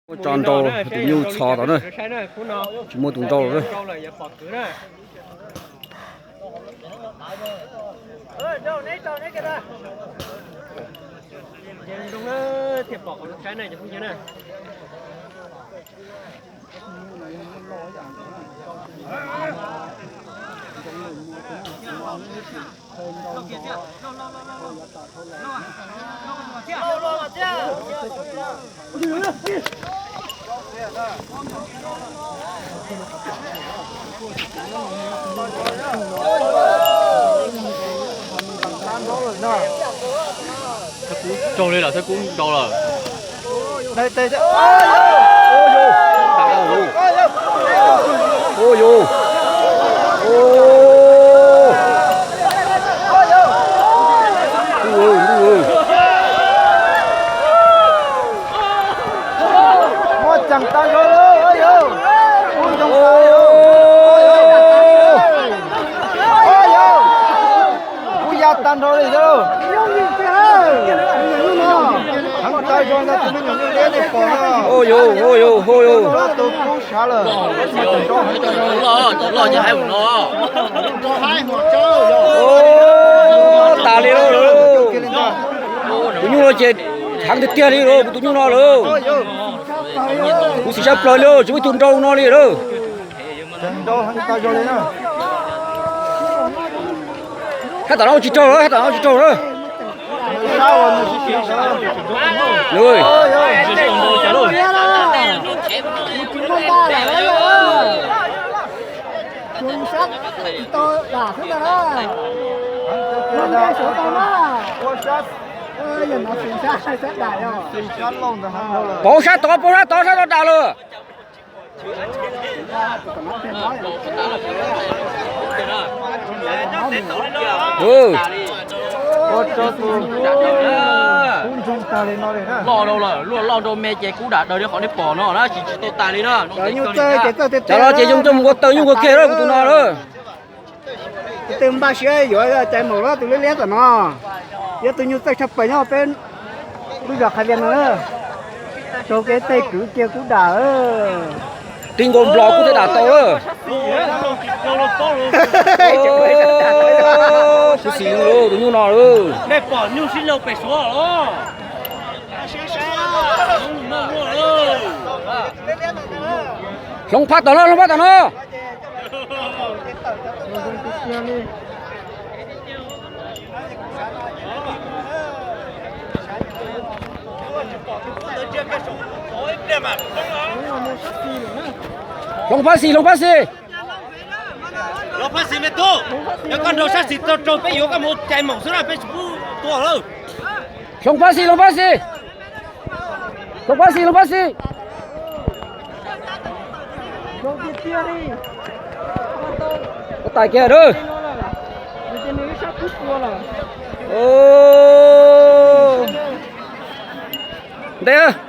Muab tso nrau, tus nyuj txhos tom na. Tsis muaj tus nrau lawm. Raug li lawm, thawj kub nrau lawm. Muab tseem tag zog lawm. Kuv ya tag nrho li thiab. Heev tag zog ntag tus me nyuam nyuj liab nej pom no. Hu yus, hu yus, hu yus. Tus kub sav lawm. Loj ces hais mus no. Tas li lauj. Tus nyuj no ces heev tiag tiag li lauj, kuv tus nyuj no lauj. Kuv xim sab plaws li, tsis muaj ib tug nrau no li lauj. Hab tom no tsis raug lawm, hab tom no tsis raug lawm. Pauv sab tod, pauv sab tod, sab tod dam lawm. Loj rau lawm, luaj loj rau me ces kub dam daws li qhov nej pom no na, tsis tsis tau tas li na. Cov no ces yoo coj mus ua taw nyuj ua kiag lawm kuv tus no lawm. Tus twg npaj siab yuav cais maum los tus liab liab tom no, yog tus nyuj txawj tshaj plaws nyob peb lub zos Qhais Vias no na. Raug kev tej kwv kiag kub dam. Tib nkaus nplos kuj tej dam tau lawm. Kuv xim tus nyuj no lawm. Hloov phab tom no, hloov phab tom no. Hloov phab xis, hloov phab xis. Hloov phab xis me tub, yog koj nrau sab xis tau raug peb yuav koj mus cais maum xwb na, peb tsis pub tua lawm. Hloov phab xis, hloov phab xis. Hloov phab xis, hloov phab xis. Ua tais kiag a. Ntev.